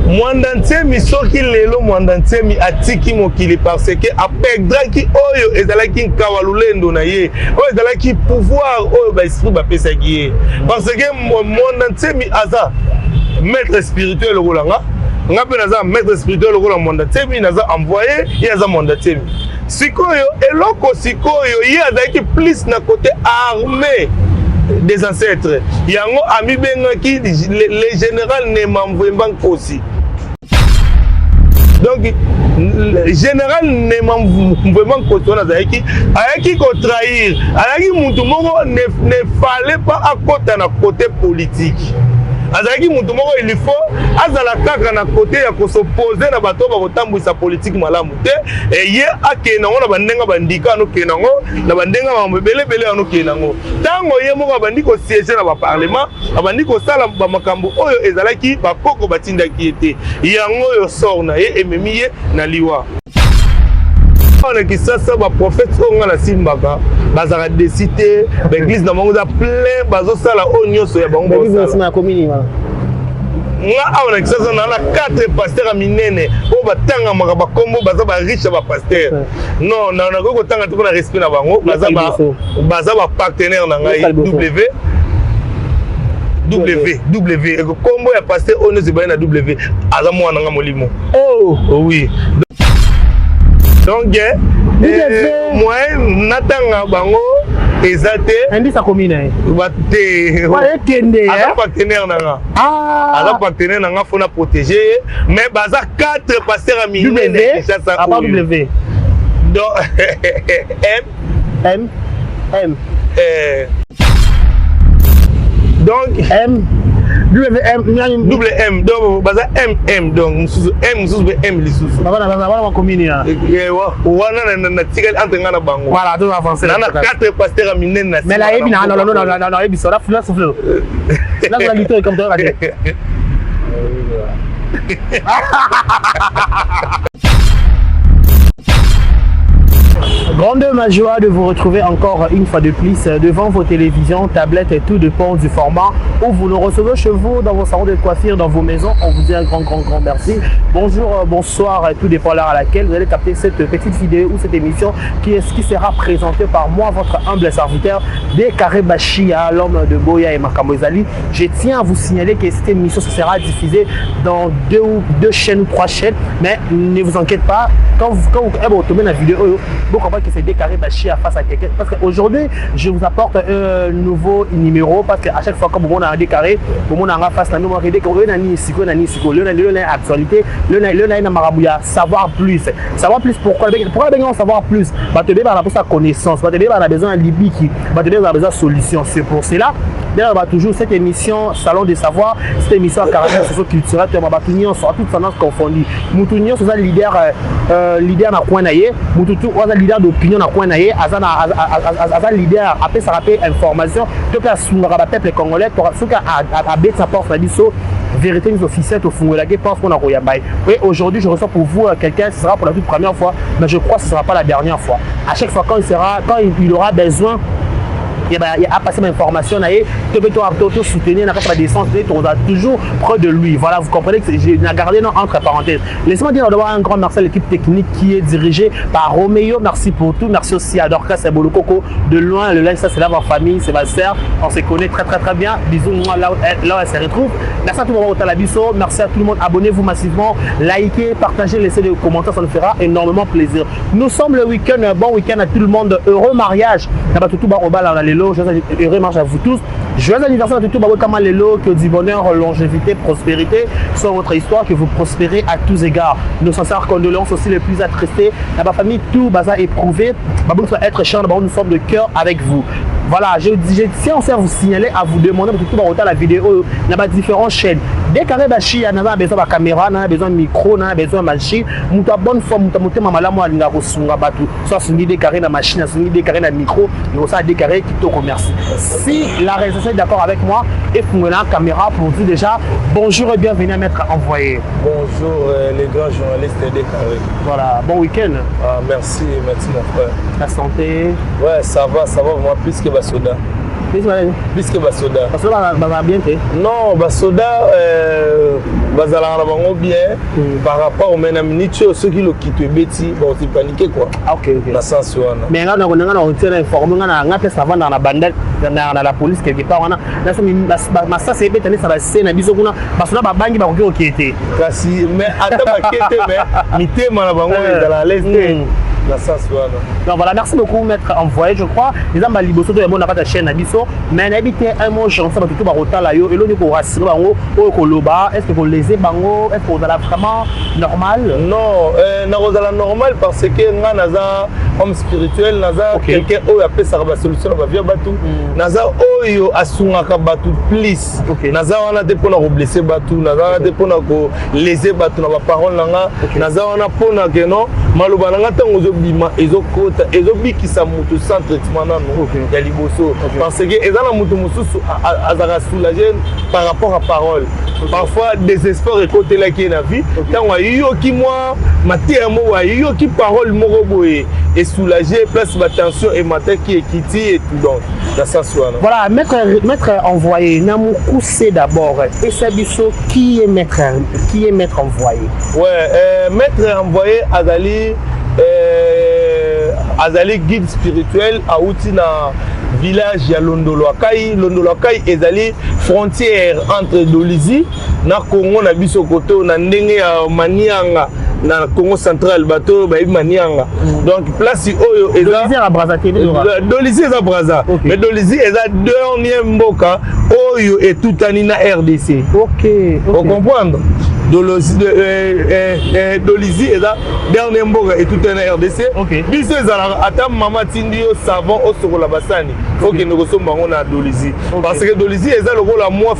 Mwanda Nsemi, soki lelo Mwanda Nsemi atiki mokili parce que aperdraki oyo ezalaki nkawa lulendo na ye, oyo ezalaki pouvoir oyo baesprit bapesaki ye, parce que Mwanda Nsemi aza maître spirituel lokola nga, nga mpe naza maître spirituel lokola Mwanda Nsemi, naza envoyé, ye aza Mwanda Nsemi. Sikoyo eloko sikoyo ye azalaki plus na côté armée des ancêtres, yango amibengaki le général Nema Mvemba Nkosi. Donc général Nema Mvemba Nkosi wana azalaki, ayaki kotrahir, ayaki mutu moko ne fallait pas akota na côté politique. Azalaki mutu moko il faut azala kaka na côté ya kos'opposer na bato oyo bakotambwisa politike malamu te. Ye akende yango na bandenge bandika, anokende yango na bandenge makambo ebelebele, anokende yango. Ntango ye moko abandi kosiéger na baparlement, abandi kosala bamakambo oyo ezalaki bakoko batindaki ye te, yango oyo sort na ye ememi ye na liwa. Awa na Kisasa, baprophète oyo nga nasimbaka bazalaka desi te. Baéglise na bango eza plein, bazosala oyo nyonso ya bango. Nga awa na Kisasa na 4 pasteur ya minene oyo batangamaka bakombo, baza bariche ya bapasteur. Non, nakoki kotanga te mpona respect na bango, baza bapartenaire na ngai. W W W, kombo ya pasteur oyo nyonso ebali na W, aza mwana nga molimo. Oui, donc moyen natanga bango eza te. Indice akomi na ye. Te. Ekende. Aza partenaire na nga, aza partenaire na nga, faut na protéger ye. Mais baza 4 pasteur ya minene ya Kinshasa. W. Donc M. M M. Donc M W M. Double M, donc baza M M, donc mosusu M, mosusu mpe M lisusu. Bana bakomini ya wana natikali entre nga na bango. Voilà, to avancer. Na 4 pasteur ya minene na Mais nayebi na non non non, nayebi so la la souffle la la lito comme toi. Grande ma joie de vous retrouver encore une fois de plus devant vos télévisions, tablettes et tout dépend du format où vous nous recevez chez vous, dans vos salons de coiffure, dans vos maisons. On vous dit un grand, grand, grand merci. Bonjour, bonsoir, tout dépend l'heure à laquelle vous allez capter cette petite vidéo ou cette émission qui sera présentée par moi, votre humble serviteur, Décaré Bachia, l'homme de Boya et Makambo Ezali. Je tiens à vous signaler que cette émission sera diffusée dans deux chaînes ou trois chaînes, mais ne vous inquiétez pas, quand vous tombez dans la vidéo, vous comprenez que c'est Décaré Bachia face à quelqu'un. Parce qu'aujourd'hui, je vous apporte un nouveau numéro, parce qu'à chaque fois que vous avez un Décaré, vous avez face à nous, vous actualité, le savoir plus. Savoir plus pourquoi? Pourquoi besoin savoir plus? Bah, tu as besoin de connaissance, bah, tu as besoin de libiki, bah, tu as besoin de solution. C'est pour cela. D'ailleurs, bah, toujours cette émission Salon des Savoirs, cette émission à caractère socio-culturel, tu as toute tendance confondue. Mutu nyonso aza leader, leader na coin na ye, mutu tu aza leader d'opinion na coin na ye, aza na aza leader apesaka mpe information to mpe asungaka bapeuple congolais. Soki abetisa porte na biso, Vérité News officielle, tofungolaki porte mpona koyamba ye. Et aujourd'hui, je reçois pour vous quelqu'un, ce sera pour la toute première fois, mais je crois que ce ne sera pas la dernière fois. À chaque fois quand il aura besoin a passé ma information na ye, to mpe to soutenir na kati ya badescente, tokozala toujours près de lui. Voilà, vous comprenez que j'ai gardé non entre parenthèses. Laissez-moi dire d'abord un grand merci à l'équipe technique qui est dirigée par Roméo. Merci pour tout. Merci aussi à Dorcas et Bolokoko de loin. Le linge, ça c'est là ma famille, c'est ma sœur, on se connaît très très très bien. Bisous, moi là, là où elle se retrouve. Merci à tout le monde au Talabiso, merci à tout le monde. Abonnez-vous massivement, likez, partagez, laissez des commentaires, ça nous fera énormément plaisir. Nous sommes le week-end, un bon week-end à tout le monde, heureux mariage na bato tout baobala lelo, heureux mariage à vous tous. Joyeux anniversaire à tout babotama lelo, que du bonheur, longévité, prospérité soit votre histoire, que vous prospérez à tous égards. Nos sincères condoléances aussi les plus attristés à ma famille, tout baza éprouvé, babou soit être cher, nous sommes de cœur avec vous. Voilà, je tiens aussi à vous signaler, à vous demander, parce que tout le la vidéo, il y a différentes chaînes. Dès qu'il y a besoin de caméra, il y a besoin de micro, il y a besoin de machine, mutu bonne foi, mutu motema malamu alinga kosunga bato, soit asungi Décarré na machine, asungi Décarré na micro, et ça Décarré kitoko, merci. Si la réalisation est d'accord avec moi, et la caméra pour dire déjà bonjour et bienvenue à Maître Envoyé. Bonjour les grands journalistes Décarré. Voilà, bon week-end. Ah, merci, merci mon frère. La santé? Ouais, ça va vraiment plus que basoda. Plus que basoda. Basoda va bien te? Non, basoda. Bazalaka na bango bien par rapport, mais na minute oyo, soki lokito ebeti, bakosi paniquer quoi. Ah, ok. Na sens wana. Mais nga na kotia informe nga na nga mpe savandaka na banda na la police quelque part wana. Nasomi masasi ebeta neti na base na biso kuna, basoda babangi, bakoki kokee te. Kasi mais ata bake te, mais mitema na bango ezala à l'aise te na sens wana. Donc voilà, merci beaucoup, maître Envoyé. Je crois eza mbala liboso to yango na kati ya chaîne na biso, mais nayebi te, un mot gentil, bato to bakotala yo, eloni korassurer bango, oyo koloba, est ce que kolese bango, est ce que kozala vraiment normal? Non, nakozala normal parce que nga naza homme spirituel, naza quelqu'un oyo apesaka basolution na bavie ya bato, naza oyo asungaka bato plus. Naza wana te mpona koblesser bato, naza wana te mpona kolese bato na baparole na nga. Naza wana mpona ke non, maloba na nga, ntango ozobima, ezokota, ezobikisa motu sans traitement nano ya liboso, parce que eza na motu mosusu azalaka soulagé par rapport à parole. Parfois désespoir ekotelaki ye na vie, ntango ayoki mwa mateya moko, ayoki parole moko boye, esoulage place batension emataki, ekiti et tout. Donc na sens wana. Voilà, maître Envoyé, na mokuse d'abord, esa biso qui est maître Envoyé? Ouais, maître Envoyé azali guide spirituel, awuti na village ya Londolo Akai. Londolo Akai ezali frontière entre Dolisie na Congo na biso, kote oyo na ndenge ya Manianga na Congo Central. Bato oyo bayebi Manianga, donc place oyo eza Dolisie ya Braza te? Dolisie eza Braza, mais Dolisie eza dernier mboka oyo etutani na RDC. Ocomprendre? Dolisie eza dernier mboka etutani na RDC. Biso ezalaka, ata mama atindi yo savon, osokola basani, okende kosomba yango na Dolisie, parce que Dolisie eza lokola mwa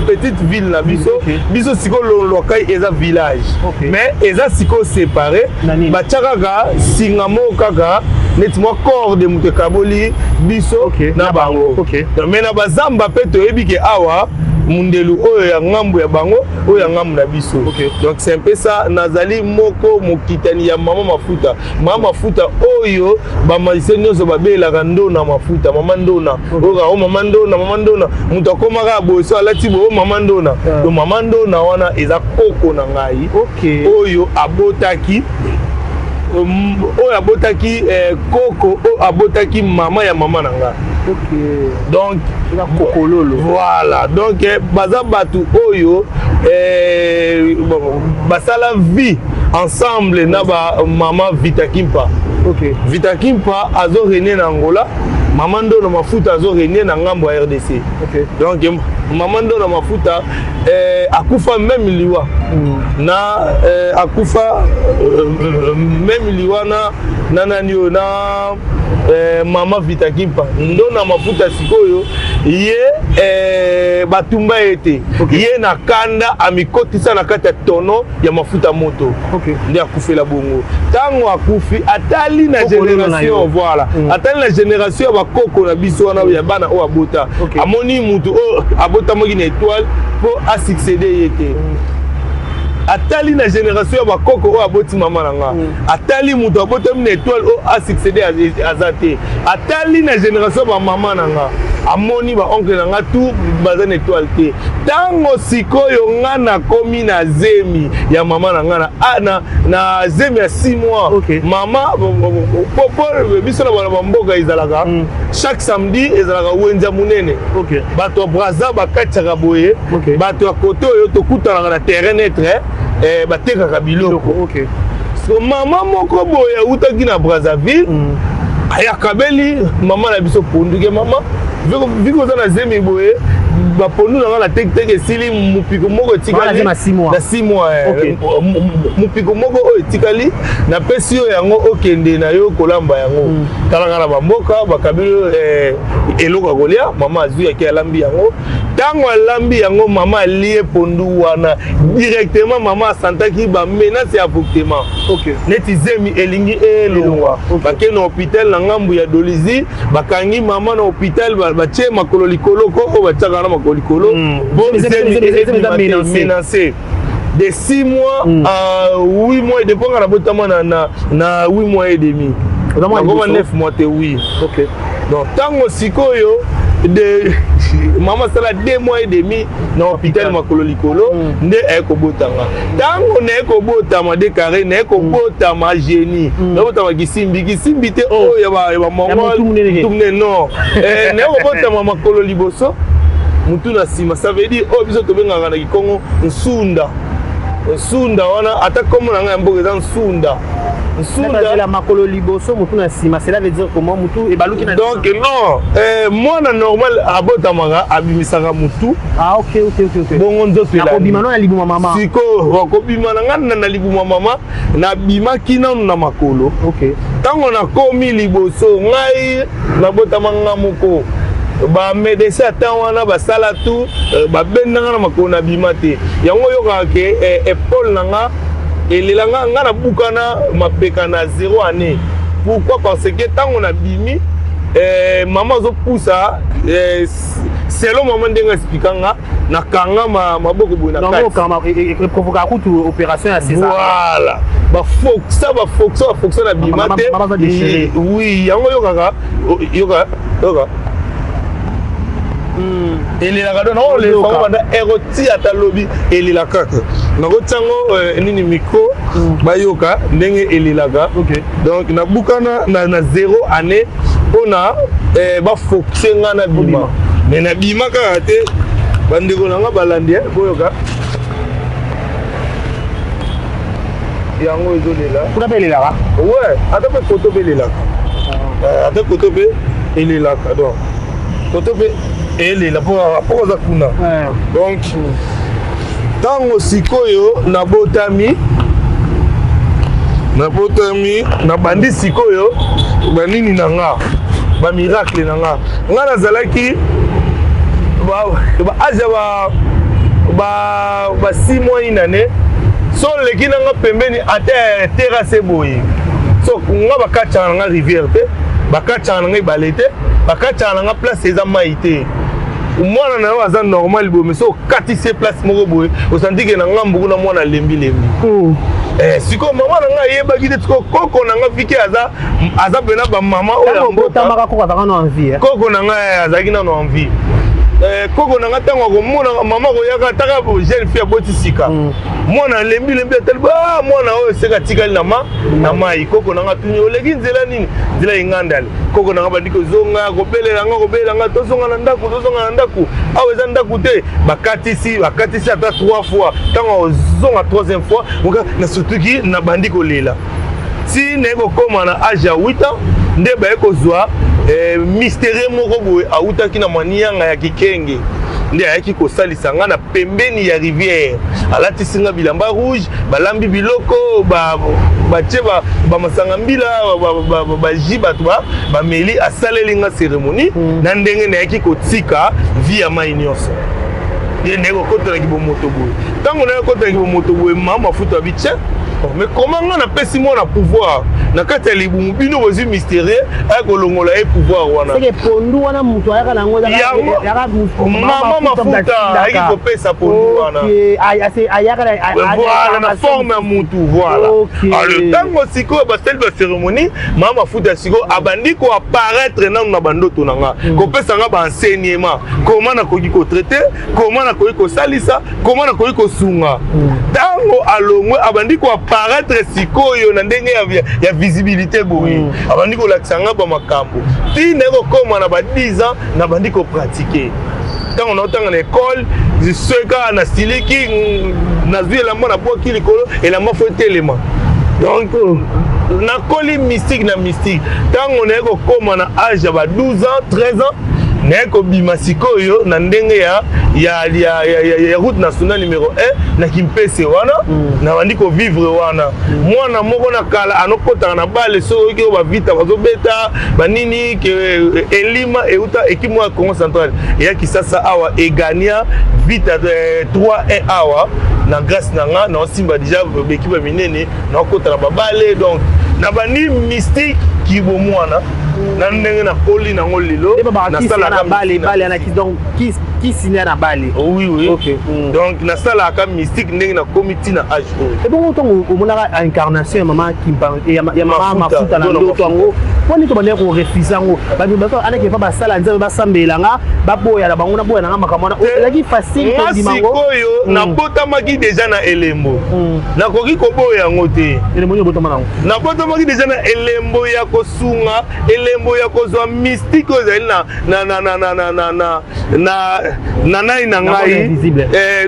petite ville na biso. Biso sikoyo, Londolo Akai eza village, mais eza sikoyo séparé. Na nini? Batya kaka singa moko, kaka neti mwa corde, moto ekaboli biso na bango. Mais na bazamba mpe toyebi ke awa mundelu oyo ya ngambu ya bango, oyo ya ngambu na biso. Donc c'est un peu ça. Nazali moko mokitani ya mama Mafuta, mama Mafuta oyo bamagicien nyonso babelaka Ndona Mafuta, mama Ndona oyo kaka o mama Ndona, mama Ndona, moto akomaka boye so alati boye, o mama Ndona. Donc mama Ndona wana eza koko na ngai oyo abotaki koko oyo abotaki mama ya mama na ngai. Donc Eza kokololo. Voilà, donc baza bato oyo bon, basala vie ensemble na bamama Vita Kimpa. Vita Kimpa azorégner na Angola, mama Ndono Mafuta azorégner na ngambo ya RDC. Donc mama Ndono Mafuta akufa même liwa na akufa même liwa na nani oyo na mama Vita Kimpa. Ndona Mafuta sikoyo ye batumba ye te. Ye na kanda amikotisa na kati ya tono ya mafuta moto. Nde akufela bongo. Ntango akufi, atali na Kokololo na génération yo. Voilà. Atali na génération ya bakoko na biso wana, ya bana oyo abota, amoni mutu oyo abotamaki na étoile mpo asuccéder ye te. Atali na génération ya bakoko oyo aboti mama na nga, atali moto abotami na étoile oyo asuccéder aza te. Atali na génération ya bamama na nga, amoni baoncle na nga tout baza na étoile te. Ntango sikoyo nga nakomi na zemi ya mama na nga na zemi ya 6 mois, mama po biso na bana bamboka ezalaka chaque samedi ezalaka wenza monene. Bato ya Braza bakatiaka boye, bato ya kote oyo tokutanaka na terrain neutre, batekaka biloko. So mama moko boye awutaki na Brazzaville, ayakabeli mama na biso pondu ke mama, viki oza na zemi boye, bapondu na nga na tekiteke esili, mopiko moko Mama na etikali. zemi ya 6 mois. Na 6 mois, mopiko moko oyo etikali, napesi yo yango, okende na yo kolamba yango. Talaka na bamboka bakabeli eloko ya kolia. Mama azwi, yaki alambi yango. Ntango alambi yango, mama alie pondu wana directement, mama asantaki bamenace ya avortement, neti zemi elingi elongwa. Bakei na hôpital na ngambu ya Dolisie, bakangi mama na hôpital, batie makolo likolo ko oyo batiaka na makolo likolo po Zemi zemi eza ebima te, menacé. Menacé de 6 mois à 8 mois et dépend. Nga nabotama na 8 mois et demi. Oza mwana Nakoma liboso? 9 mois te, oui. Donc ntango sikoyo De mama asala 2 mois et demi na hôpital, makolo likolo. Nde aye kobotanga. Ntango naye kobotama, de carré naye kobotama, génie. Nabotama kisimbi, kisimbi te oyo ya bamongol. Motu monene. Motu monene, non. Naye kobotama makolo liboso, mutu na nsima. Ça veut dire oyo biso tobengaka na kikongo nsunda. Nsunda wana, ata kombo na ngai ya mboka eza Nsunda. Nsunda. Nsunda, makolo liboso, motu na nsima, cela veut dire comment? Motu ebaluki na Donc non, mwana normal abotamaka, abimisaka mutu. Ah, ok. Bongo nzoto Nakobima no na libuma mama. Sikoyo bakobima na ngai na libuma mama, nabimaki nanu na makolo. Ntango nakomi liboso, ngai nabotama nga moko. Bamédecin ata wana basala tu, babendanga na makolo, nabima te. Yango oyokaka ke épaule na nga elelanga. Nga nabukana mapeka na 0 année. Pourquoi? Parce que ntango nabimi, mama azopusa, selon mama ndenge explika nga, nakanga maboko boye na kati. Eprovoka kutu opération ya césar. Voilà, bafoxa, bafoxa, bafoxa, na bima te. Oui, yango oyokaka, yoka, yoka, elelaka. Do naolelaka banda eroti, ata lobi elelaka kaka. Nakotia yango nini, micro, bayoka ndenge elelaka. Donc nabukana na 0 année mpona bafoxe nga na bima, mais nabima kaka te. Bandeko na nga balandi, boyoka yango ezolela. Kuna mpe elelaka? Ouais, ata mpe koto mpe elelaka, ata koto mpe elelaka. Donc koto mpe elela mpo oza kuna. Donc ntango sikoyo nabotami, nabotami, nabandi sikoyo banini na nga, bamiracle na nga. Nga nazalaki ba âge ya ba 6 mois, une année, so oleki na nga pembeni ata terrasse boye, so nga bakatiaka na nga rivière te, bakatiaka na nga ebale te, bakatiaka na nga place eza mai te. Mwana na yo aza normal boye, mais so okatisi ye place moko boye, osanti ke na ngambu kuna mwana alembi lembi. Sikoyo mama na ngai ayebaki te. Sikoyo koko na nga fiki aza mpena bamama oyo ya mboka. Otamaka, koko azalaka na envie? Koko na ngai azalaki nano en vie. Koko na nga, ntango akomona mama koyaka, taka jeune fille aboti sika, mwana alembi lembi, atali ba mwana oyo eseka atikali na mai. Koko na nga tuni: "Oleki nzela nini?" "Nzela engandale." Koko na nga bandi kozonga, kobelela nga, kobelela nga: "Tozonga na ndako, tozonga na ndako, awa eza ndako te." Bakatisi, bakatisi ata trois fois. Ntango ozonga troisième fois, moka nasutuki, nabandi kolela. Ti naye kokóma na âge ya 8 ans, nde baye kozwa mystère moko boye awutaki na manianga ya Kikenge, nde ayaki kosalisa nga na pembeni ya rivière. Alatisi nga bilamba rouge, balambi biloko, batie bamasanga mbila, baji, bato bameli, asaleli nga cérémonie. Na ndenge nayaki kotika vie ya mai nyonso, ye naye kokotelaki bomoto boye. Ntango naye kokotelaki bomoto boye, mama mafuta abi: "Tiens, mais comment nga napesi mwana pouvoir na kati ya libumu, bino bozwi mystérieux aya kolongola ye pouvoir wana?" Seke pondu wana moto ayaka nango? Mama mafuta ayaki kopesa pondu wana. Ayaka Voilà, na forme ya mutu, voilà. Alors ntango sikoyo basali bacérémonie, mama mafuta sikoyo abandi koapparaître nanu na bandoto na nga, kopesa nga baenseignement: comment nakoki kotraiter, comment nakoki kosalisa, comment nakoki kosunga. Ntango alongwe, abandi koapparaître sikoyo na ndenge ya visibilité boye, abandi kolakisa nga bamakambo. Ti naye kokóma na ba 10 ans, nabandi kopratiquer. Ntango naotanga na ekole, soki kaka nasiliki, nazwi elamba, nabwaki likolo elamba, fo etelema. Donc nakoli mystique na mystique. Ntango naye kokóma na âge ya ba 12 ans, 13 ans, naye kobima sikoyo na ndenge ya route nationale numéro 1 na Kimpese wana. Nabandi kovivre wana. Mwana moko na kala anokotaka na bale, soki oyo bavita bazobeta banini ke elima euta équipe moko ya Congo Central eya Kisasa awa, egania Vita 3-1 awa. Na grâce na nga, naosimba déjà baéquipe ya minene, naokota na babale. Donc nabandi mystique kibomwana na ndenge nakoli nango lelo. Nasalaka bale, bale wana, donc kisi nde na bale. Oui. Ok. Donc nasalaka mystique ndenge nakomi ntina age oyo. Ebongo ntongo omonaka incarnation ya mama Kimpa, ya mama Mafuta na ndoto yango, mpo nini tobandaki korefuser yango? Bato alaki epa basala Nzambe, basambelanga, baboya na bango, naboya nanga makambo wana, ezalaki facile kondima yango? Sikoyo nabotamaki déjà na elembo, nakoki koboya yango te. Elembo nini obotama nango? Nabotamaki déjà na elembo ya kosunga, elembo ya kozwa mystique oyo ezali na nai na ngai.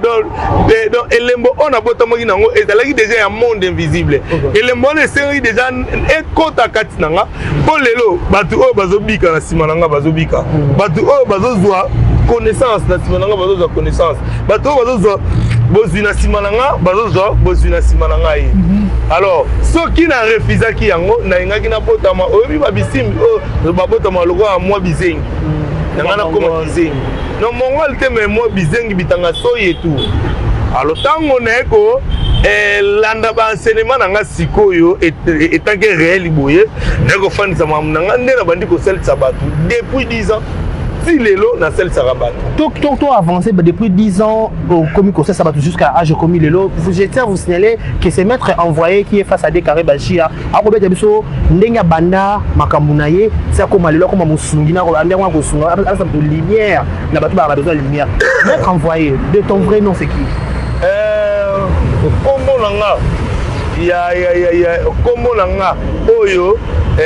Donc elembo oyo nabotamaki nango ezalaki déjà ya monde invisible. Elembo wana esengaki déjà ekota kati na nga, mpo lelo bato oyo bazobika na nsima na nga bazobika, bato oyo bazozwa connaissance na nsima na nga bazozwa connaissance, bato oyo bazozwa bozwi na nsima na nga bazozwa bozwi na nsima na ngai. Alors soki na refusaki yango, nalingaki nabotama, oyebi, babisimbi oyo babotama lokola mwa bizengi na ngai, nakoma kizengi, non mongol te, mais mwa bizengi bitanga soyi etu. Alors ntango naye ko landa baenseignement na nga sikoyo etanke réel boye, naye kofandisa makambo na nga nde nabandi kosalisa bato depuis 10 ans. Ti lelo nasalisaka bato. To avancé depuis 10 ans okomi kosalisa bato jusqu'à âge okomi lelo. Je tiens à vous signaler que c'est maître envoyé qui est face à Décarré Bashia, akobeta biso ndenge abanda makambo na ye ti akoma lelo, akoma mosungi na ndenge wana kosunga, apesa bato lumière na bato baka besoin ya lumière. Maître envoyé, de ton vrai nom, c'est qui? Kombo na nga ya kombo na nga oyo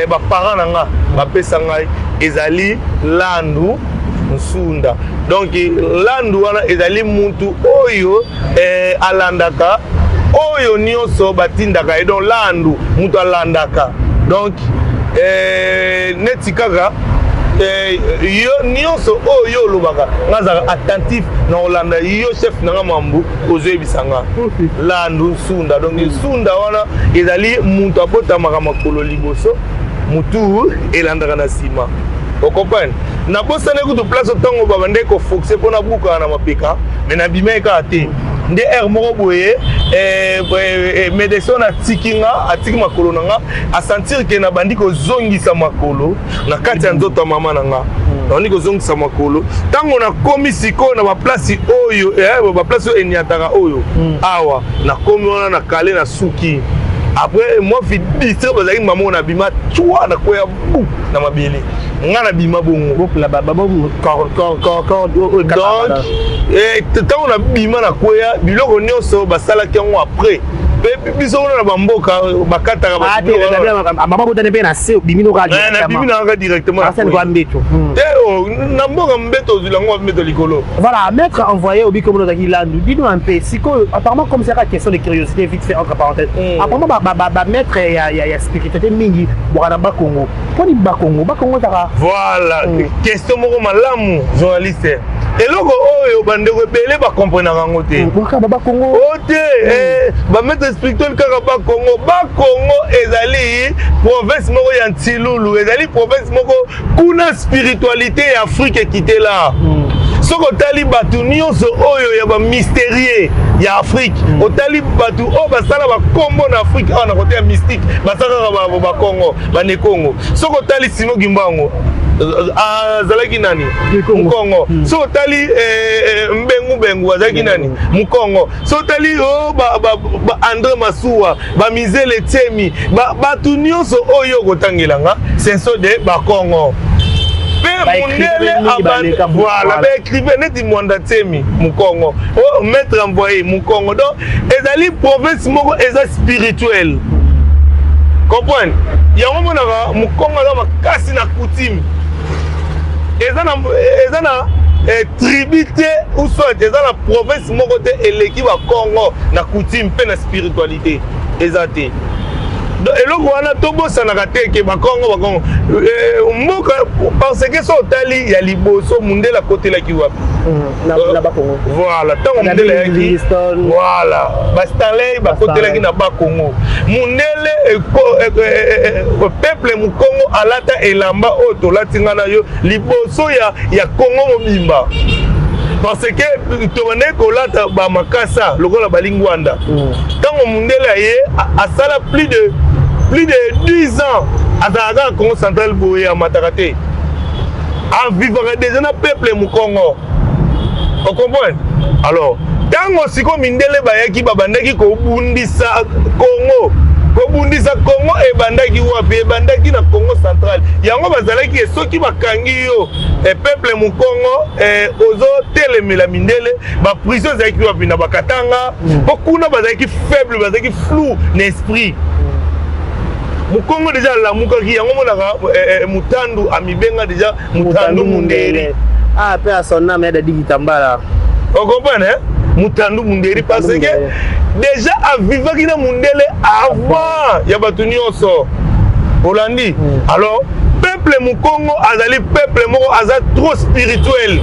baparent na nga bapesa ngai ezali Landu Nsunda. Donc Landu wana ezali mutu oyo alandaka oyo nyonso batindaka ye. Donc Landu, mutu alandaka. Donc neti kaka yo nyonso oyo yo olobaka, nga azalaka attentif na kolanda yo, chef na nga, mambu ozoyebisa nga. Landu Nsunda, donc Nsunda wana ezali mutu abotamaka makolo liboso, mutu elandaka na nsima, ocomprendre? Nabosani kutu place ntango babandeki kofoxe mpona bukaka na mapeka, mais nabimaki kaka te. Nde aire moko boye, médecin oyo atiki nga, atiki makolo na nga, asentir ke nabandi kozongisa makolo na kati ya nzoto ya mama na nga. Nabandi kozongisa makolo ntango nakomi sikoyo na baplace oyo, baplace oyo eniataka oyo awa. Nakomi wana na kale na suki. Après moi fi distrait, bazalaki mama oyo, nabima twa, nakwea bu na mabele, nga nabima bongo. Donc ntango nabima, nakweya, biloko nyonso basalaki yango après. Mpe biso kuna na bamboka bakataka. Mama botani mpe na se, obimi no? Nabimi na kaka directement. Mbeto. Te, na mboka mbeto ozwila yango, mbeto likolo. Voilà, maître envoyé, obi komona ozalaki Landu. Dis-nous un peu sikoyo, apparemment, comme c'est question de curiosité, vite fait, entre parenthèses, apparemment bamaître ya spiritualité mingi bwaka na Bakongo. Mponi Bakongo? Bakongo ezaka? Voilà, question moko malamu, journaliste. Eloko oyo bandeko ebele bakomprenaka yango te. Bwaka Bakongo. O te, bamaître spirituel kaka Bakongo. Bakongo ezali province moko ya Ntilulu, ezali province moko kuna spiritualité ya Afrique ekitela. Soki otali bato nyonso oyo ya bamystérieux ya Afrique, otali bato oyo basala bakombo na Afrique awa na kote ya mystique, basala kaka Bakongo, Banekongo. Soki otali Simon Kimbangu, azalaki nani? Mokongo. Soki otali Mbengu Bengu, azalaki nani? Mokongo. Soki otali André Masuwa, bamizele Tiemi, bato nyonso oyo okotangelanga, ce sont de Bakongo. Mpe mondele, voilà, baécrivain neti Mwanda Tiemi, Mokongo, o maître envoyé, Mokongo. Donc ezali province moko eza spirituel, comprendre? Yango monaka Mokongo aza makasi na coutume. Eza na tribu te ou soit eza na province moko te eleki Bakongo na coutume mpe na spiritualité, eza te. Donc eloko wana tobosanaka te ke Bakongo mboka, parce que so otali ya liboso, mundele akotelaki wapi? Na Bakongo. Voilà, ntango mundele ayaki, voilà, baStanley bakotelaki na Bakongo. Mundele, peuple mokongo alata elamba oyo tolati nga na yo liboso ya Kongo mobimba, parce que tobandaki kolata bamakasa lokola balingwanda. Ntango mundele aye, asala plus de 10 ans azalaka kaka Congo Central boye, amataka te, avivaka déjà na peuple mokongo. Ocomprendre? Alors, ntango sikoyo mindele bayaki, babandaki kobundisa Congo. Kobundisa Congo ebandaki wapi? Ebandaki na Congo Central. Yango bazalaki, soki bakangi yo, peuple mokongo, ozotelemela mindele, baprison ezalaki wapi? Na Bakatanga, mpo kuna bazalaki faible, bazalaki flou na esprit. Mokongo déjà alamukaki. Yango monaka mutandu amibenga déjà Mutandu Munderi. Ah, paix à son âme, Dadi Kitambala. Ocomprendre, hein? Mutandu Munderi, parce que déjà avivaki na mundele avant ya bato nyonso. Olandi? Alors, peuple mokongo azali peuple moko aza trop spirituel.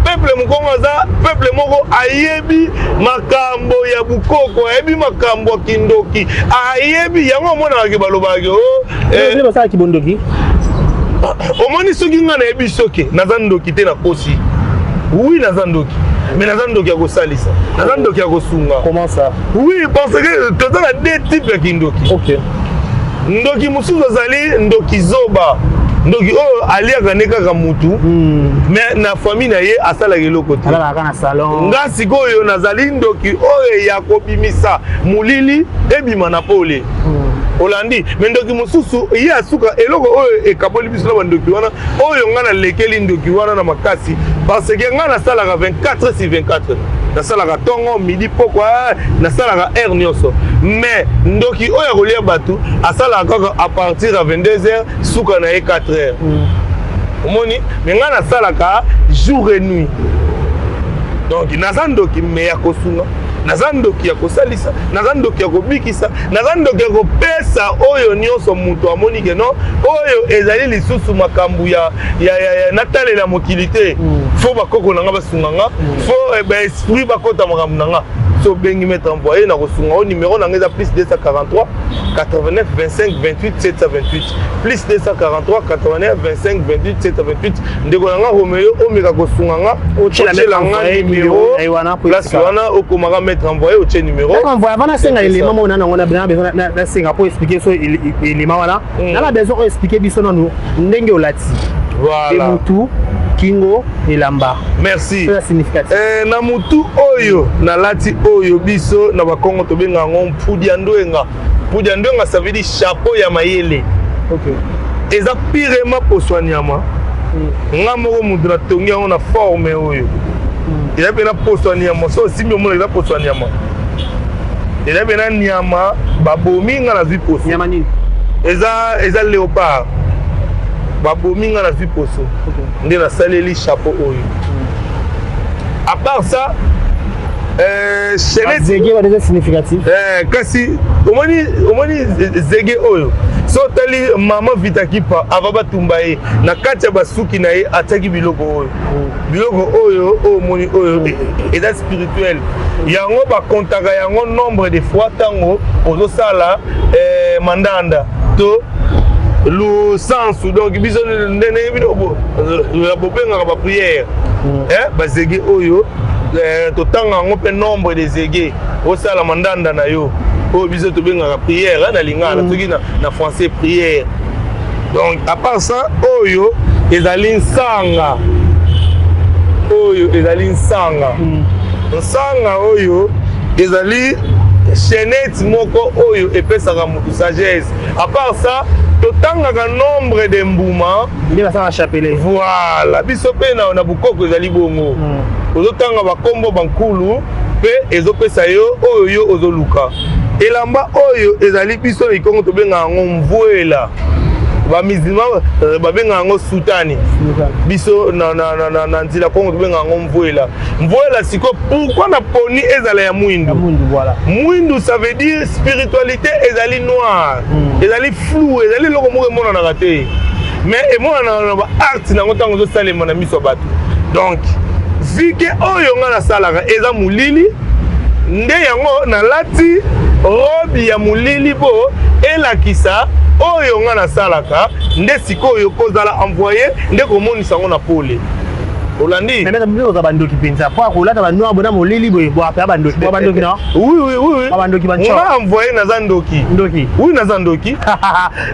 Peuple mokongo aza peuple moko ayebi makambo ya bukoko, ayebi makambo ya kindoki, ayebi yango. Omonakaki balobaki o Basalaki bondoki. Omoni, soki ngai nayebi, soki naza ndoki te, nakosi. Oui, naza ndoki, mais naza ndoki ya kosalisa, naza ndoki ya kosunga. Comment ça? Oui, parce que toza na deux types ya kindoki. Ndoki mosusu azali ndoki zoba, ndoki oyo aliaka nde kaka mutu, mais na famille na ye asalaka eloko te. Alalaka na salon. Nga sikoyo nazali ndoki oyo ya kobimisa molili ebima na pole. Olandi? Mais ndoki mosusu, ye asuka. Eloko oyo ekaboli biso na bandoki wana, oyo nga nalekeli ndoki wana na makasi, parce que nga nasalaka 24 sur 24, nasalaka ntongo, midi, pokwa, nasalaka heure nyonso. Mais ndoki oyo akolia bato asalaka kaka à partir ya 22 heures, suka na ye 4 heures. Omoni? Mais nga nasalaka jour et nuit. Donc naza ndoki, mais ya kosunga, naza ndoki ya kosalisa, naza ndoki ya kobikisa, naza ndoki ya kopesa oyo nyonso moto amoni ke non, oyo ezali lisusu makambo ya natalela mokili te. Faut bakoko na nga basunga nga, faut baesprit bakota makambo na nga. So obengi maître envoyé na kosunga o, numéro na nga eza plus 243 89 25 28 728, plus 243 89 25 28 728. Ndeko na nga Romeo, omeka kosunga nga, otiela nga numéro place wana, okomaka maître envoyé, otie numéro. Envoyé, avant nasenga élément moko nana yango, na besoin nasenga po expliquer so élément wana, nana besoin oexpliquer biso nanu ndenge olati. Voilà. Mutu, kingo, elamba. Merci. Eza significatif. Na mutu oyo nalati oyo, biso na Bakongo tobenga yango mpudi ya ndwenga. Mpudi ya ndwenga, ça veut dire chapeau ya mayele. Eza purement poso ya nyama. Nga moko mutu natongi yango na forme oyo. Eza mpe na poso ya nyama. So osimbi, omona eza poso ya nyama, eza mpe na nyama babomi, nga nazwi poso. Nyama nini? Eza léopard babomi, nga nazwi poso nde nasaleli chapeau oyo. À part ça, chaînette. Zege wana eza significatif. Kasi omoni zege oyo, so otali mama Vita Kipa, ava batumba ye, na kati ya basuki na ye atiaki biloko oyo. Biloko oyo, oyo omoni oyo, eza spirituel. Yango bakontaka yango nombre de fois ntango ozosala mandanda to lusansu. Donc biso ndenge bino bobengaka baprière, bazege oyo, totanga yango mpe nombre de zege osala mandanda na yo, oyo biso tobengaka prière na lingala, soki na français prière. Donc à part ça, oyo ezali nsanga, oyo ezali nsanga. Nsanga oyo ezali chaînette moko oyo epesaka motu sagesse. À part ça, totangaka nombre de mbuma. Nde basalaka chapelet. Voilà, biso mpe na bukoko ezali bongo. Ozotanga bakombo bankulu mpe ezopesa yo oyo yo ozoluka. Elamba oyo ezali, biso na Kikongo tobenga yango mvuela, bamusulman babenga yango sutani. Biso na nzela Kongo tobenga yango mvuela. Mvuela sikoyo, pourquoi na poni ezala ya mwindu? Mwindu, voilà. Mwindu, ça veut dire spiritualité ezali noir, ezali flou, ezali eloko moko emonanaka te, mais emonanaka na baacte nango ntango ezosalema na miso ya bato. Donc vu que oyo nga nasalaka eza molili, nde yango nalati robe ya molili mpo elakisa oyo nga nasalaka. Nde sikoyo kozala envoyé nde komonisa yango na pole. Olandi? Mais bino oza bandoki mpenza mpo akolata banoir bona molili boye boapea bandoki boa bandoki no? Oui, oui, oui, oui. Bandoki banco. Nga envoyé naza ndoki. Ndoki. Oui, naza ndoki.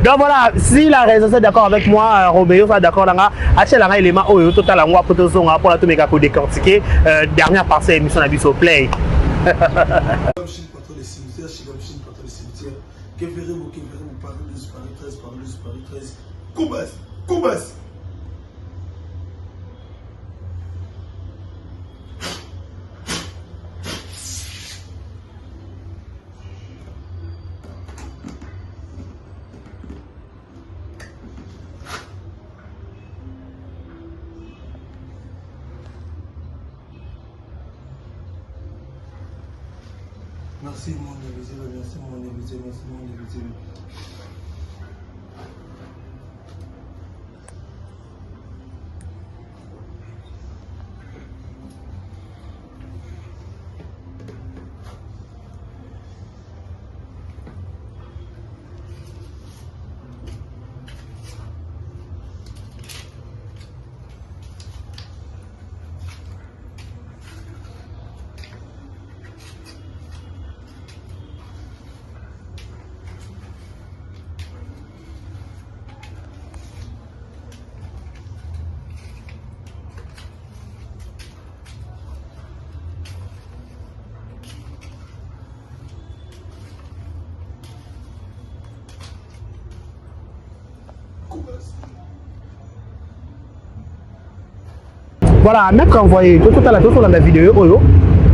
Donc voilà, si la raison est d'accord avec moi, Roméo soit d'accord nanga, atiela nga élément oyo totala yango apo tozonga mpo na tomeka kodécortiquer dernière partie ya émission na biso play. Patron des cimetières, Chigamchine, patron des cimetières. Keverebo, Keverebo, Paris 12, Paris 13, Paris 12, Paris 13. Koubas, Koubas. Merci mon invisible, merci mon invisible, merci mon invisible. Voilà, maître envoyé, totala totolanda video oyo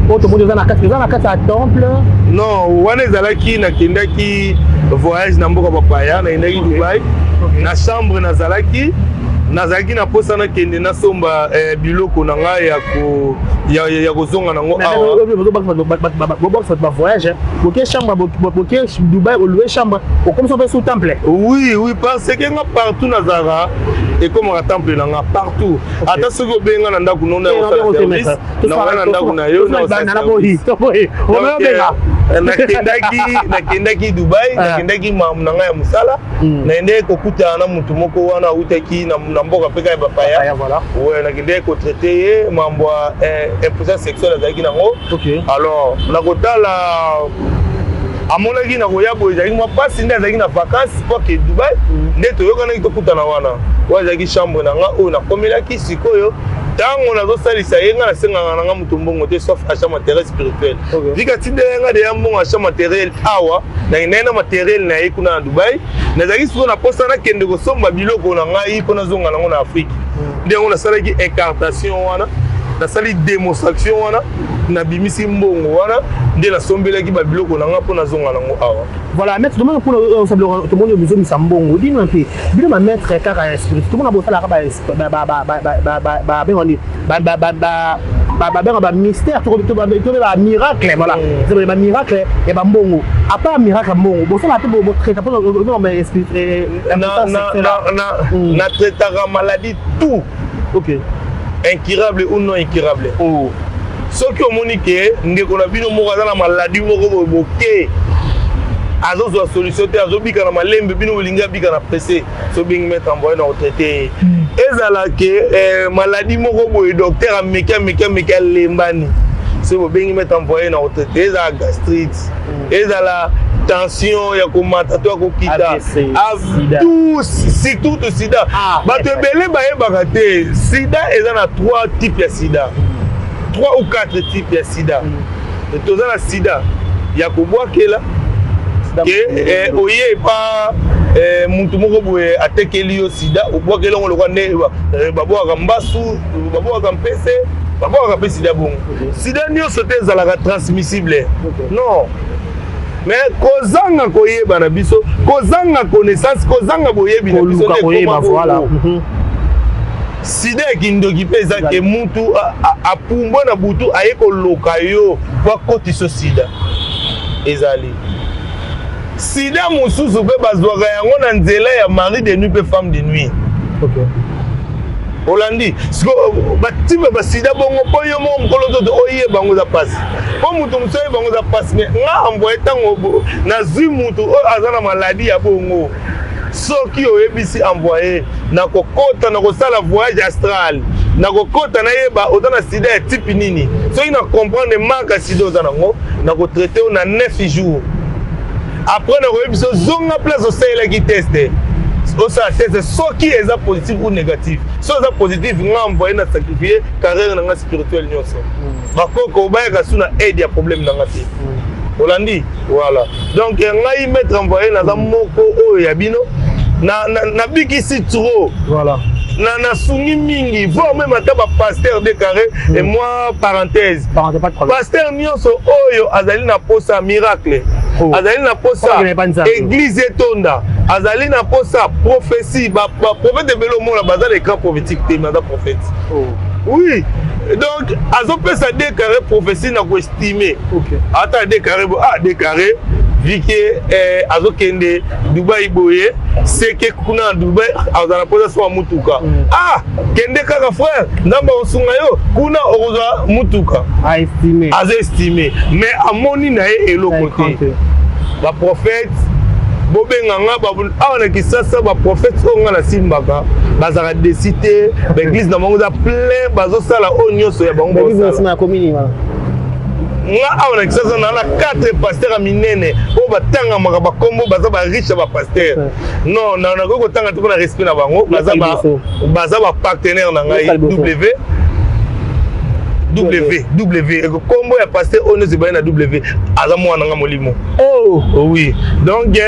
oyo tomoni oza na kati, oza na kati ya temple. Non, wana ezalaki nakendaki voyage na mboka bapaya, nakendaki Dubai. Na chambre nazalaki na posa nakende nasomba biloko na ngai ya kozonga nango awa. Bobakisa bato bavoyage, boke chambre, boke Dubai, oloue chambre, okomisa mpe sous temple. Oui, oui, parce que nga partout nazalaka ekomaka temple na nga partout. Ata soki obenga na ndako nono ya kosala service na na ndako na yo na osala service. Donc, nakendaki Dubai, nakendaki mamu na ngai ya mosala, nakendaki kokutana na motu moko wana awutaki na mboka mpe kaka ya bapaya. Ouais, nakendaki kotraite ye mambo ya impuissance sexuelle azalaki nango. Alors nakotala amonaki na koya boye ezalaki mwa mpasi, nde azalaki na vacance po ake Dubai, nde toyokanaki tokutana wana. Oyo azalaki chambre na nga oyo nakomelaki. Sikoyo ntango nazosalisa ye, nga nasengaka na nga moto mbongo te sauf achat matériel spirituel. Vika tindela nga deya mbongo achat matériel awa, nakendaki na matériel na ye kuna na Dubai. Nazalaki sikoyo na posa nakende kosomba biloko na ngai mpo nazonga nango na Afrique. Nde yango nasalaki incartation wana, nasali démonstration wana, nabimisi mbongo wana, nde nasombelaki babiloko na nga mpo nazonga nango awa. Voilà, maître, tomoni mpona oyo tomoni ozomisa mbongo bino mpe bino bamaître kaka ya spirit, tomona bosalaka babenga nini, babenga bamystère to bamiracle, voilà, bamiracle ya bambongo. À part miracle ya mbongo, bosala mpe botraita mpona esprit? Natraitaka maladie tout. Incurable ou non incurable. Soki omoni ke ndeko na bino moko aza na maladie moko boye, boke azozwa solution te, azobika na malembe, bino bolingi abika na pressé, so bengi maître envoyé na kotraite ye. Ezala ke maladie moko boye, docteur ameki, ameki, ameki, alembani, so bobengi maître envoyé na kotraite. Ezala gastrite, ezala tension ya komata to ya kokita, tout, surtout to sida. Bato ebele bayebaka te, sida eza na trois types ya sida, trois ou quatre types ya sida. Toza na sida ya kobwakela ke oye epa mutu moko boye atekeli yo sida, obwakeli yango lokwa nde babwakaka mbasu, babwakaka mpese, babwakaka mpe sida bongo. Sida nyonso te ezalaka transmissible, non, mais kozanga koyeba na biso, kozanga connaissance, kozanga boyebi na biso nde koyeba, voilà. Sida ya kindoki mpe eza ke mutu apumbwa na butu aye koloka yo po akotisa sida. Ezali sida mosusu mpe bazwaka yango na nzela ya mari de nuit mpe femme de nuit. Olandi siko batype basida bongo mpo yo moko mokolo nzoto oyeba yango eza mpasi, mpo moto mosusu oyeba yango eza mpasi. Mais nga envoye, ntango nazwi motu oyo aza na maladie ya bongo, soki oyebisi envoye, nakokota, nakosala voyage astral. Nakokɔta, nayeba oza na sida ya type nini. Soki na comprendre marque ya sida oza nango, nakotraite yo na 9 jours. Après, nakoyebi biso: zonga place osalelaki test, osala test soki eza positif ou négatif. Soki eza positif, nga envoye na sacrifie carrière na nga spirituelle nyonso. Bakoko bayaka su na aide ya problème na nga te. Olandi? Voilà. Donc ngai, maître envoyé, naza moko oyo ya bino. Nabikisi trop. Voilà. Na nasungi mingi, voire même ata bapasteur de carré. Et moi, parenthèse. Parenthèse, pas de problème. Pasteur nyonso oyo azali na posa miracle, azali na posa église etonda, azali na posa prophétie, baprophète ebele omona baza na écran prophétique te, mais aza prophète. Oui, donc azopesa de carré prophétie na koestime. Ata de carré, ah, de carré vike azokende Dubai boye, seke kuna na Dubai azala mposa so ya mutuka. Ah, kende kaka frère, Nzambe akosunga yo, kuna okozwa mutuka. Aza estime, mais amoni na ye eloko te. Baprophète, bobenga nga awa na Kisasa. Baprophète oyo nga nasimbaka bazalaka desi te. Baeglise na bango eza plein, bazosala oyo nyonso ya bango. Nga awa na Kisasa na na 4 pasteur ya minene oyo batangamaka bakombo, baza bariche ya bapasteur. Non, nakoki kotanga te mpona respect na bango. Baza bapartenaire na ngai. W W W, kombo ya pasteur oyo nyonso ebali na W, aza mwana nga molimo. Oui, donc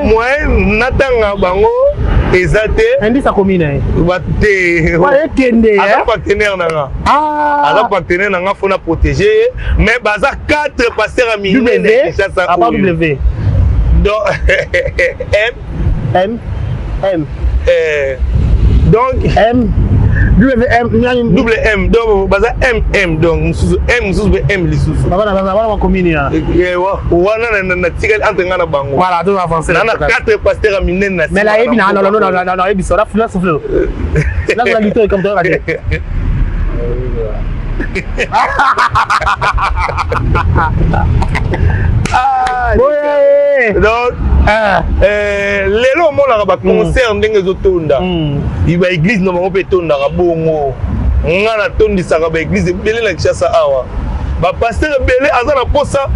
moyen natanga bango eza te. Indice akomi na ye. Te. Ekende. Aza partenaire na nga. Aza partenaire na nga, faut na protéger ye. Mais baza 4 pasteur ya minene ya Kinshasa. W. Donc M. M M. Donc M W M. Double M. Donc baza M M, donc mosusu M, mosusu mpe M lisusu. Bana bakomini wana. Wana natikali entre nga na bango. Voilà, to avancer. Na 4 pasteur ya minene na Mais nayebi na non non non non, nayebi so la souffle la la lito comme toi. Ah, donc lelo omonaka baconcert ndenge ezotonda, baeglise na bango mpe etondaka bongo. Nga natondisaka baeglise ebele na Kinshasa awa. Bapasteur ebele aza na posa,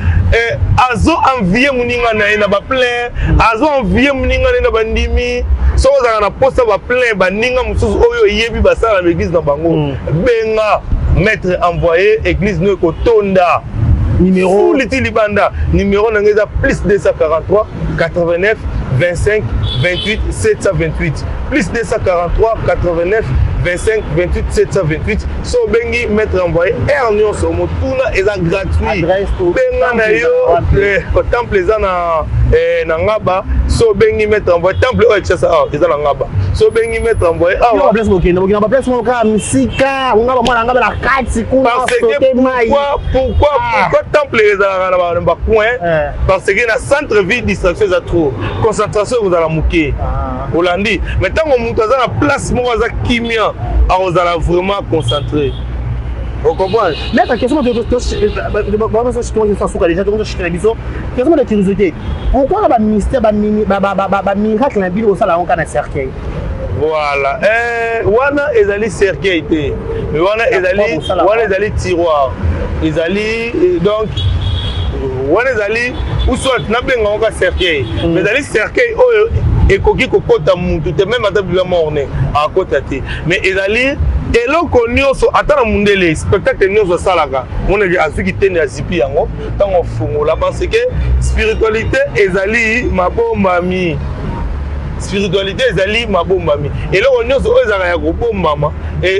azo envie moninga na ye na baplein, azo envie moninga na ye na bandimi. Soki ozalaka na posa baplein, baninga mosusu oyo oyebi basala na baeglise na bango, benga maître envoyé, église no ekotonda. Numéro? Fuli ti libanda. Numéro na ngai eza plus 243 89 25 28 728, plus 243 89 25 28 728. So obengi maître envoyé, aire nyonso motuna eza gratuit. Benga na yo. Temple eza na Ngaba. So obengi maître envoyé, temple oyo Kinshasa awa eza na Ngaba. So obengi maître envoyé awa. Place bokende, bokende baplace moko kaka misika, Ngaba, mwana Ngaba na kati kuna. Parce que pourquoi temple ezalaka na bacoin? Parce que na centre ville distraction eza trop, concentration ekozala moke. Olandi? Mais ntango moto aza na place moko aza kimia, akozala vraiment concentré, ocomprendre? Maître, question de déjà, biso question de curiosité: pourquoi na bamystère, bamiracle na bino osala yango kaka na cercueil? Voilà, wana ezali cercueil te, mais wana ezali, wana ezali tiroir, ezali, donc wana ezali, ou soit nabenga yango ka cercueil, mais ezali cercueil oyo ekoki kokɔta mutu te, même ata bila morne akɔta te. Mais ezali eloko nyonso, ata na mundele spectacle nyonso asalaka, moneke azwiki tende, azipi yango ntango afungola, parce que spiritualité ezali mabombami. Spiritualité ezali mabombami. Eloko nyonso oyo ezalaka ya kobombama,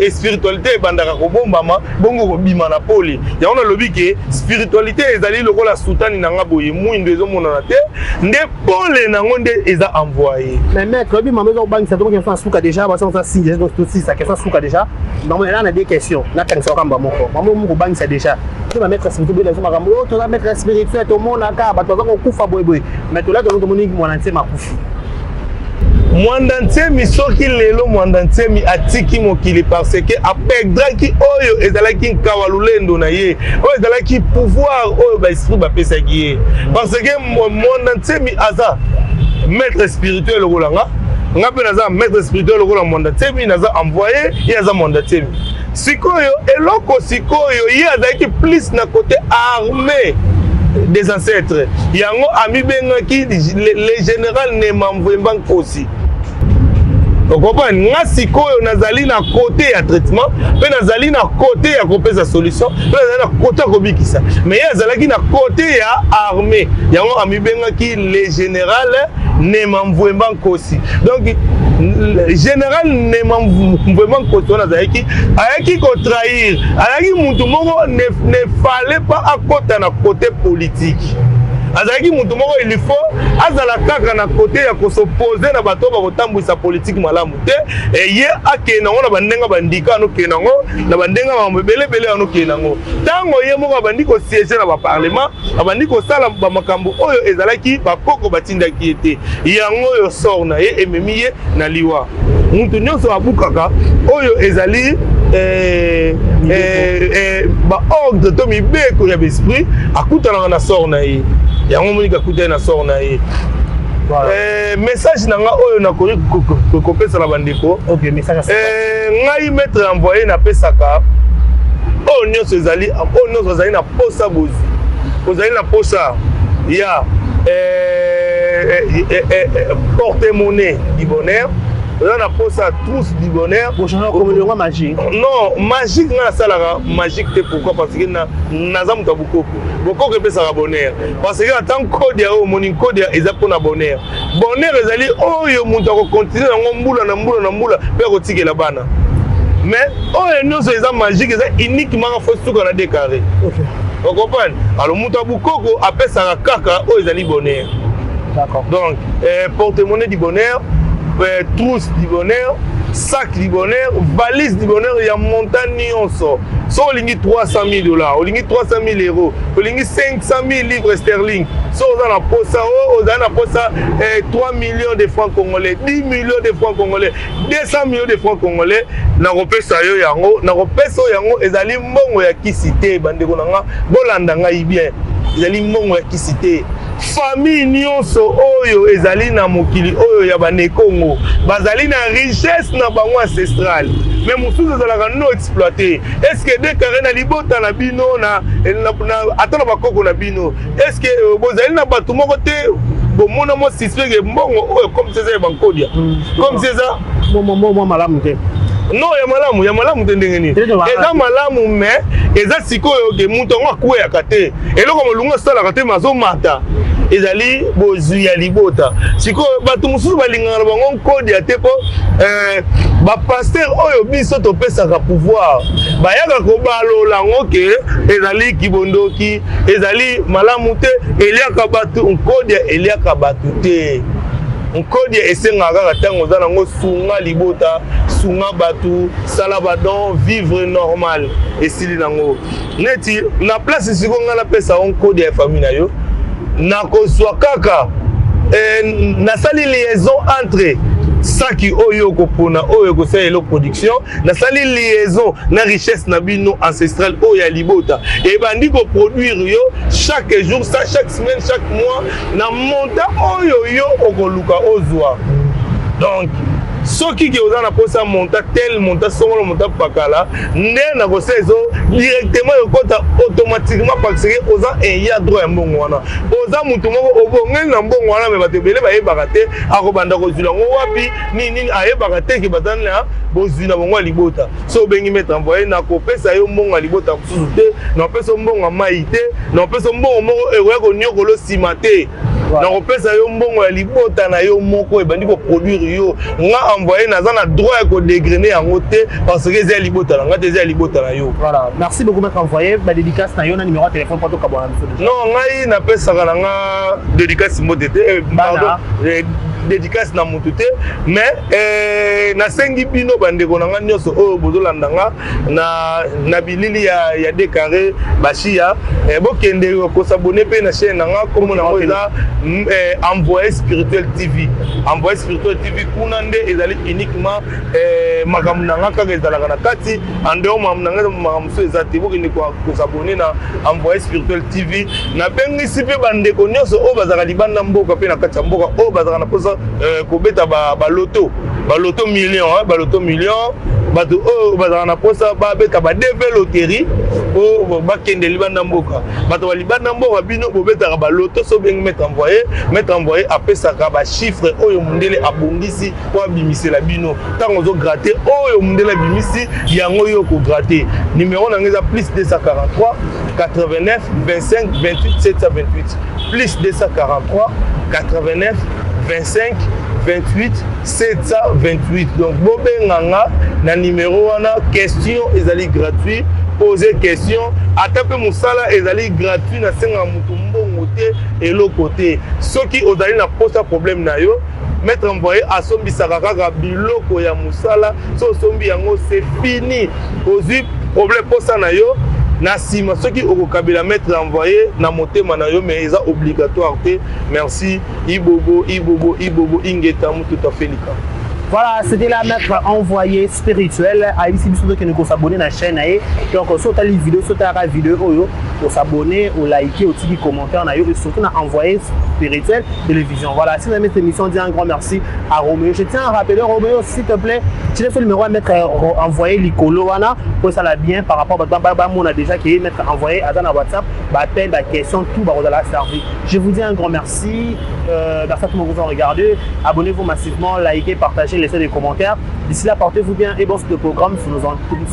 spiritualité ebandaka kobombama, bongo kobima na pole. Yango nalobi ke spiritualité ezali lokola sutani na nga boye, mwindo ezomonana te, nde pole nango nde eza envoyé. Mais maître, oyebi mama eza kobangisa to question asuka déjà, basa signe tosisa question asuka déjà. Mama eza na deux questions, natangisa okamba moko. Mama moko kobangisa déjà te, bamaître spirituel boyela biso makambo oyo toza maître spirituel, tomonaka bato baza kokufa boyeboye, mais tola tono tomoni Mwana Ntiema akufi. Mwanda Ntiemi, soki lelo Mwanda Ntiemi atiki mokili, parce que aperdraki oyo ezalaki nkawa lulendo na ye, oyo ezalaki pouvoir oyo baesprit bapesaki ye, parce que Mwanda Ntiemi aza maître spirituel lokola nga. Nga mpe naza maître spirituel lokola Mwanda Nsemi, naza envoyé, ye aza Mwanda Nsemi. Sikoyo eloko sikoyo, ye azalaki plus na côté armée des ancêtres, yango amibengaki le général Nema Mvemba Nkosi. Okomprendre? Nga sikoyo nazali na côté ya traitement, mpe nazali na côté ya kopesa solution, mpe nazali na côté ya kobikisa, mais ye azalaki na côté ya armée, yango amibengaki le général Nema Mvwemba Nkosi. Donc général Nema Mvwemba Nkosi wana azalaki, ayaki kotrahir, azalaki mutu moko ne fallait pas akota na côté politique. Azalaki mutu moko, il faut azala kaka na côté ya kos'opposer na bato oyo bakotambwisa politike malamu te. Ye akende yango na bandenge bandika, anokende yango na bandenge makambo ebelebele, anokende yango. Ntango ye moko abandi kosiéger na baparlement, abandi kosala bamakambo oyo ezalaki bakoko batindaki ye te, yango oyo sort na ye ememi ye na liwa. Mutu nyonso abukaka oyo ezali baordre to mibeko ya baesprit, akutanaka na sort na ye. Yango monika akutani na sort na ye. Message na nga oyo nakoki kopesa na bandeko, ngai maître envoyé napesaka oyo nyonso ezali, oyo nyonso azali na posa bozwi, ozali na posa ya porte-monnaie du bonheur, oza na posa trousse du bonheur. Yango magie? Non, magique nga nasalaka magique te. Pourquoi? Parce que naza moto ya bokoko. Bokoko epesaka bonheur, parce que ata nkodia oyo omoni, nkodia eza mpona bonheur. Bonheur ezali oyo moto akocontinuer yango mbula na mbula na mbula, mpe akotikela bana. Mais oyo nyonso eza magique, eza uniquement faut suka na décarré. Ocomprendre? Alors moto ya bokoko apesaka kaka oyo ezali bonheur. Donc porte-monnaie du bonheur, trousse du bonheur, sac du bonheur, valise du bonheur ya montant nyonso. So olingi 300 000 $, olingi 300 000 €, olingi 500 000 livres sterling, so oza na posa oyo, ozali na posa 3 millions de francs congolais, 10 millions de francs congolais, 200 millions de francs congolais, nakopesa yo yango. Nakopesa oyo yango ezali mbongo ya kisi te. Bandeko na nga, bolanda ngai bien, ezali mbongo ya kisi te. Famille nyonso oyo ezali na mokili oyo ya banekongo bazali na richesse na bango ancestrale, mais mosusu ezalaka non exploité. Est ce que décarré na libota na bino, ata na bakoko na bino, est ce que bozali na bato moko te bomona mwa suspect ke mbongo oyo, comme si eza ya bankodia, comme si eza mwa malamu te? Non, ya malamu, ya malamu te. Ndenge nini eza malamu? Mais eza sikoyo ke moto yango akweyaka te, eloko molungu asalaka te, mazomata, ezali bozwi ya libota. Sikoyo bato mosusu balingaka na bango nkodia te, mpo bapasteur oyo biso topesaka pouvoir bayaka kobalola yango ke ezali kibondoki, ezali malamu te, eliaka bato. Nkodia eliaka bato te. Nkodia esengaka kaka ntango oza nango, sunga libota, sunga bato, sala badon, vivre normal, esili nango. Neti na place sikoyo ngai napesa yo nkodia ya famille na yo, nakozwa kaka nasali liaison entre saki oyo okopona, oyo ekosala elo production, nasali liaison na richesse na bino ancestrale oyo ya libota, ebandi koproduire yo chaque jour, chaque semaine, chaque mois, na montant oyo yo okoluka ozwa. Donc soki ke oza na mposa montant tel, montant songolo, montant pakala, nde nakosala ezo directement, ekota automatiquement, parce que oza ayant droit ya mbongo wana, oza motu moko obongeli na mbongo wana. Mais bato ebele bayebaka te akobanda kozwila yango wapi, nini nini, ayebaka te ke baza na bozwi na bango ya libota. So obengi maître envoyé, nakopesa yo mbongo ya libota mosusu te, nakopesa yo mbongo ya mai te, nakopesa yo mbongo moko ekoya konyokola nsima te. Nakopesa yo mbongo ya libota na yo moko, ebandi koproduire yo. Nga envoyé naza na droit ya kodégrainer yango te, parce que eza ya libota na nga te, eza ya libota na yo. Voilà, merci beaucoup maître envoyé. Badédicace na yo na numéro ya téléphone po tokabwana biso déjà. Non, ngai napesaka na nga dédicace mbote te, pardon, dédicace na motu te. Mais nasengi bino bandeko na nga nyonso oyo bozolanda nga na bilili ya décarré bashia, bokende kos'abonner mpe na chaîne na nga. Kombo nango eza Envoyé Spirituel TV. Envoyé Spirituel TV, kuna nde ezali uniquement makambo na nga kaka ezalaka na kati. En dehors makambo na nga, makambo mosusu eza te. Bokende kos'abonner na Envoyé Spirituel TV. Nabengisi mpe bandeko nyonso oyo bazalaka libanda mboka mpe na kati ya mboka, oyo bazalaka na mposa. kobeta baloto, baloto million, baloto million. Bato oyo bazalaka na mposa babeta ba DV loterie po bakende libanda mboka, bato ba libanda mboka, bino bobetaka baloto, so obengi maître envoyé, maître envoyé apesaka bachiffre oyo mondele abongisi po abimisela bino. Ntango ozogratter oyo mondele abimisi yango, yo kogratter. Numéro na ngai eza plus 243 89 25 28 728, plus 243 89 25 28 728. Donc bobenganga na numéro wana. Question ezali gratuit, pose question. Ata mpe mosala ezali gratuit, nasengaka motu mbongo te, eloko te. Soki ozali na posa problème na yo, maître envoyé asombisaka kaka biloko ya mosala. So osombi yango, c'est fini, ozwi problème posa na yo. Na nsima, soki okokabela maître envoyé na motema na yo, mais eza obligatoire te. Merci. Ibobo, ibobo, ibobo, ingeta mututa felika. Voilà, c'était la maître envoyé spirituel. Ayebisi biso tokende kos'abonner na chaîne na ye. Donc so otali vidéo, so otalaka vidéo oyo, os'abonner, oliker, otiki commentaire na yo et surtout na envoyé spirituel télévision. Voilà, si vous aimez cette émission, dis un grand merci à Roméo. Je tiens à rappeler, Roméo, s'il te plaît, tu laisses le numéro à maître envoyé likolo wana pour ça la bien par rapport à bamona déjà qui est maître envoyé aza na WhatsApp, ba appel, ba question, tout bakozala servi. Je vous dis un grand merci. Merci à tout le monde qui vous a regardé. Abonnez-vous massivement, likez, partagez, laissez des commentaires. D'ici là, portez-vous bien et bon de programme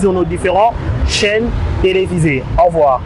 sur nos différentes chaînes télévisées. Au revoir.